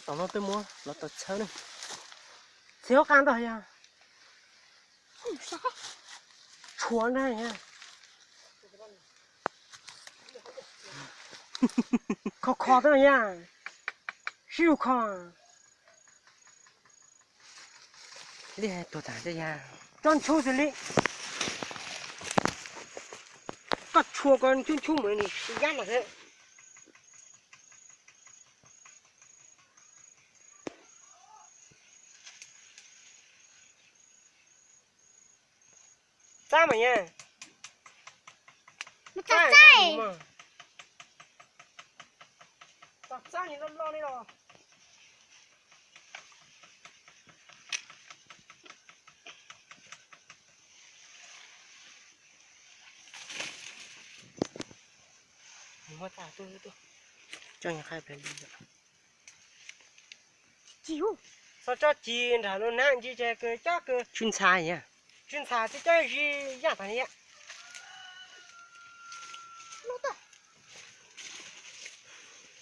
Tom no peb muab los tom txhawb ne. Txiv huab qab ntag yog. Tshuav ntag yog. Kho kho tau yog. Sib zus kho. Li tuag tas yog. Tsob ntshub xws li. Koj tshuav ko ntshub ntshub mus nws sib yab mas xwb. Txab mas yog. Txab, txab ni loj loj li los. Txhob tsob ci nram lub nab ntsis ces kws cob kws. Tsw ntxhas yog. Tsw ntxhas tsis cob zis yaj tas li.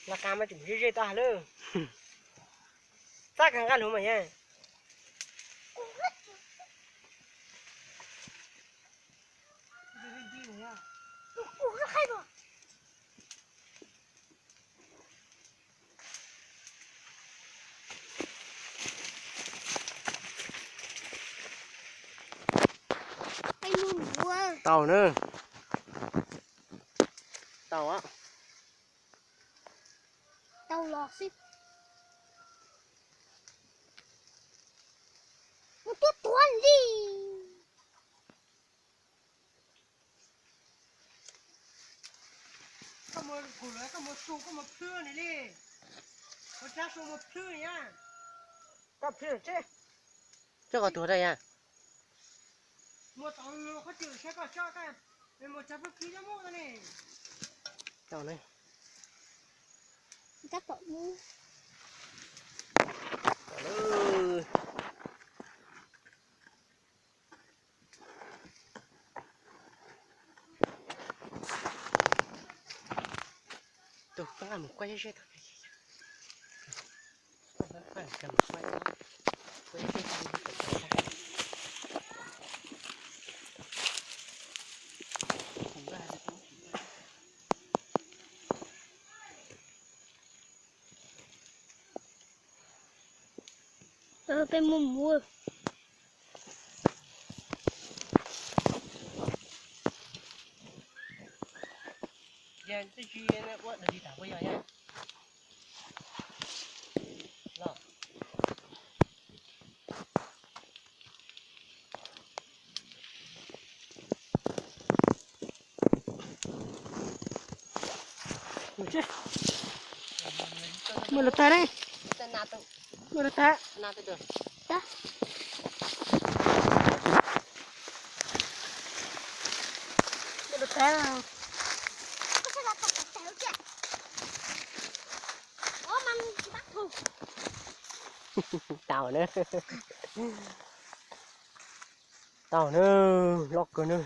Laj qab mas tseem ze ze tag lawm. Txab kawg nqaj lug mas yog. Tau na. Tau. Tau los xwb. Mus tuaj tuav li. Koj mus kum lawv, koj mus su, koj mus plhws ni li. Mus tsa su mus plhws ni. Koj plhws tse. Coj koj tuag da yog. Mus tau qhov twg saib koj tso, mus tsa plhws plhws coj mus ni. Tau ne. Tus pab mus kuaj zeb zeb tau. Peb muab mus. Yog twb tsis ua dag li tas puas yog yog? Los. Muaj lus tag ne. Muaj lus tag. Muaj lus tag. Tau na. Tau na, loj kawg na.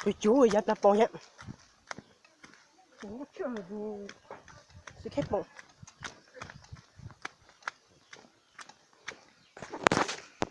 Tus cub yav tag pos yam. Xwb kheb pom.